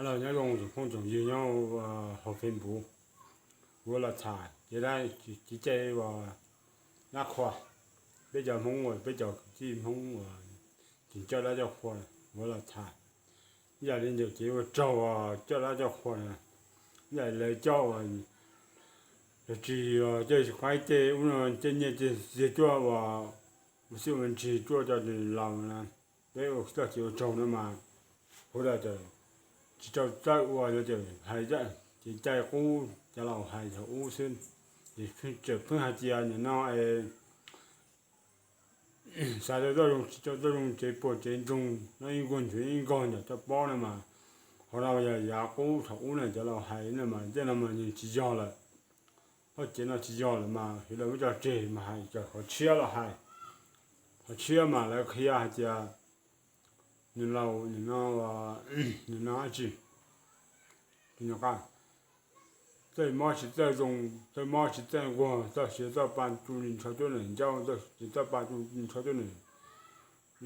Hello, nyob zoo tsoom phooj tsoom ywg nyob hauv Facebook. Kuv los tham kev dab, kev cai uas dab qhua. Peb cov Hmoob uas peb cov kwv tij Hmoob uas tseem coj dab coj qhua, kuv los tham ib yam li ntawm kev ua raug uas coj dab coj qhua na. Ib yam li lawv coj uas lawv tsis coj qaib tej ub no, tej nyiaj tej txiag cuaj uas ua xwb ua ntsig cuaj cov laus na. Peb ua txoj kev ua raug no mas, huv da tawm tsis tau txawj ua no ces hais kev cai qub cov laus hais thaum ub xwb. Ces tseem pheej hais tias nim no es xav tau txoj zoo tsis tau txoj zoo, tsev puas tsev ntsoog no, ib nkuag nchuav ib nkaug ntawm toj pob no mas, qhov no yog yav qub thaum ub na cov laus hais no mas, tej no mas nws tsis yog lawm. Txoj kev no tsis yog lawm mas, yog lawv muab tso tseg mas hais kom qhov tshiab los hais. Qhov tshiab mas lawv qhia hais tias nws laus nim no, nim no dab tsi, txawj mob tsis txawj zoo, txawj mob tsis txawj nquag, txoj sia txoj pa tu ntsho cuab nws ncauj, txoj sia txoj pa tu ntsho cuab nws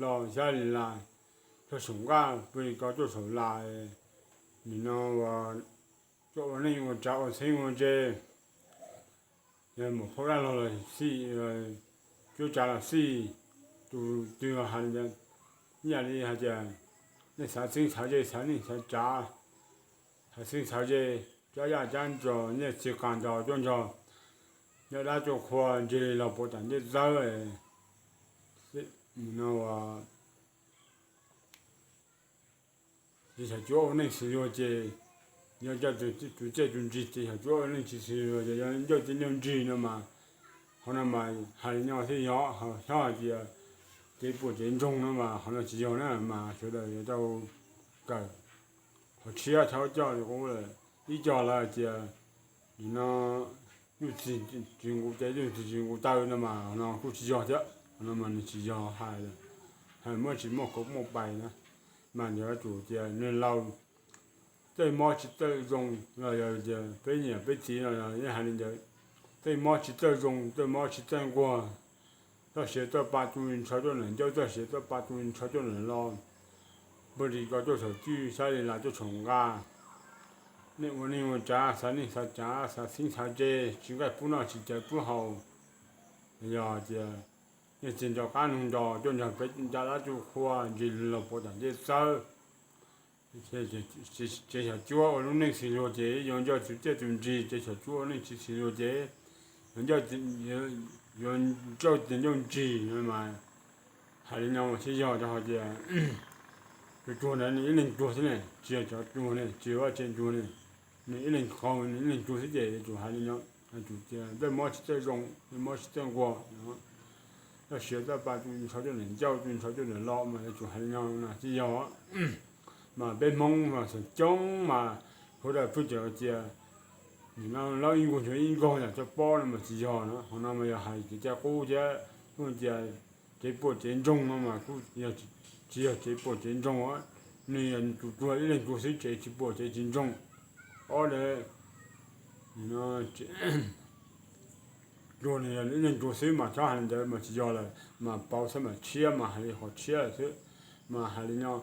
los, xyab li las, txog saum nqaj pw li ko tuaj saum las, nim no ua, tuaj ua neej ua tsav ua txheeb ua ze, yog mus phauj dab laug los xij, cuab tsav los xij, tus twg los hais li ntawd. Ib yam li hais tias nej xav txheeb xav ze, xav neej xav tsav, xav txheeb xav ze, cab yaj cab ntsos, nyiaj txiag qas ntsos cuaj ntsos, nyob dab cuaj qhua ntsig li los puav tam ncej txawb, no ua ces xyov cuab ua neej xws luag ces, yog coj tus txiaj tus ntsig ces xyov cuab ua neej tsis xws luag ces yog ncauj txiag ncauj ntsig no mas, qhov no mas hais li no thiaj yog. Ho xyov hais tias kev puas tsev ntsoog no mas qhov no tsis yog na, mas sawv daws yuav tau kawm qhov tshiab thaub coj li qub lawm. Ib co lawv hais tias nim no nyuj txig tsis nqus tes, nyuj txig tsis nqus taw no mas qhov no kuj tsis yog thiab. Qhov no mas nws tsis yog hais, hais muaj tsis muaj kauv muaj pais na, mas yog tsum tias nws laus txawj mob tsis txawj zoo los yog tias peb niam peb txiv no yeej hais li ntawd, txawj mob tsis txawj zoo, txawj mob tsis txawj nquag, txoj sia txoj pa tu ntsho cuaj nws ncauj, txoj sia txoj pa tu ntsho cuaj nws los, npawg ris ko tuaj saum cwj, xyab li las tuaj saum nqaj. Nej ua neej ua tsav, xav neej xav tsav, xav txheeb xav ze, tsis nqaij pub noj tsis cawv pub haus, yog tias nej tsis nco qab nug nco cuaj nco peb nco dab cuaj qhua ntsig los puav tam ncej txawb. Ces xyov cuab ua lub neej xws luag ces yuav ncauj tus txiaj tus ntsig, ces xyov cuab ua neej tsis xws luag ces yuav ncauj, yuav ncauj tus ncauj ntsig no mas, hais li no mas thiaj yog rau hais tias tus tuag ntawd nws ib leeg tuag xwb ne, tsis yog cov tuag ne, tsis yog vaj tse tuag ne, nws ib leeg qaug, nws ib leeg tuag xwb ces yuav tsum hais li no, yuav tsum tias txawj mob tsis txawj zoo, txawj mob tsis txawj nquag, txoj sia txoj pa tu ntsho cuaj nws ncauj, tu ntsho cuaj nws lo mas yuav tsum hais li no na thiaj yog. Mas peb Hmoob mas xeem coob mas, huv da pheej tias nim no laub ib nkaug nchuav ib nkaug yam toj pob no mas tsis yog na. Qhov no mas yog hais kev cai qub thiab, pheej tias tsev puas tsev ntsoog no mas kuj tsis yog tsev puas tsev ntsoog, nws yog tus tuag ib leeg tuag xwb, tsev tsis puas tsev tsis ntsoog. Ob, tuag nws yog ib leeg tuag xwb mas txhob hais li ntawd mas tsis yog lawm, mas pauv xab maim tshiab mas hais li qhov tshiab lawm xwb. Mas hais li no,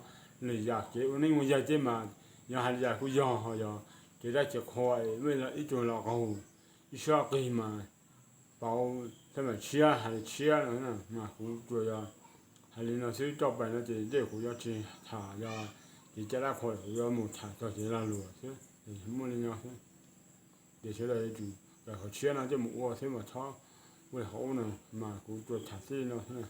lwm yam kev ua neej ua yaig thiab mas yog hais li yam kuj yog, ho yog kev dab kev qhua, ib tug los qaug ib sab qig mas pauv xab maim tshiab hais li tshiab no, mas kuv tsuas yog hais li no xwb, coj pais no ces tej kuv yuav tsis tham yog kev cai dab qhua, kuv yuav mus tham txog kev lag luam xwb. Muaj li no xwb, ces sawv daws yuav tsum kawm qhov tshiab no coj mus ua xwb mas txhob ua li qhov ub no, mas kuv tsuas tham txij li no xwb.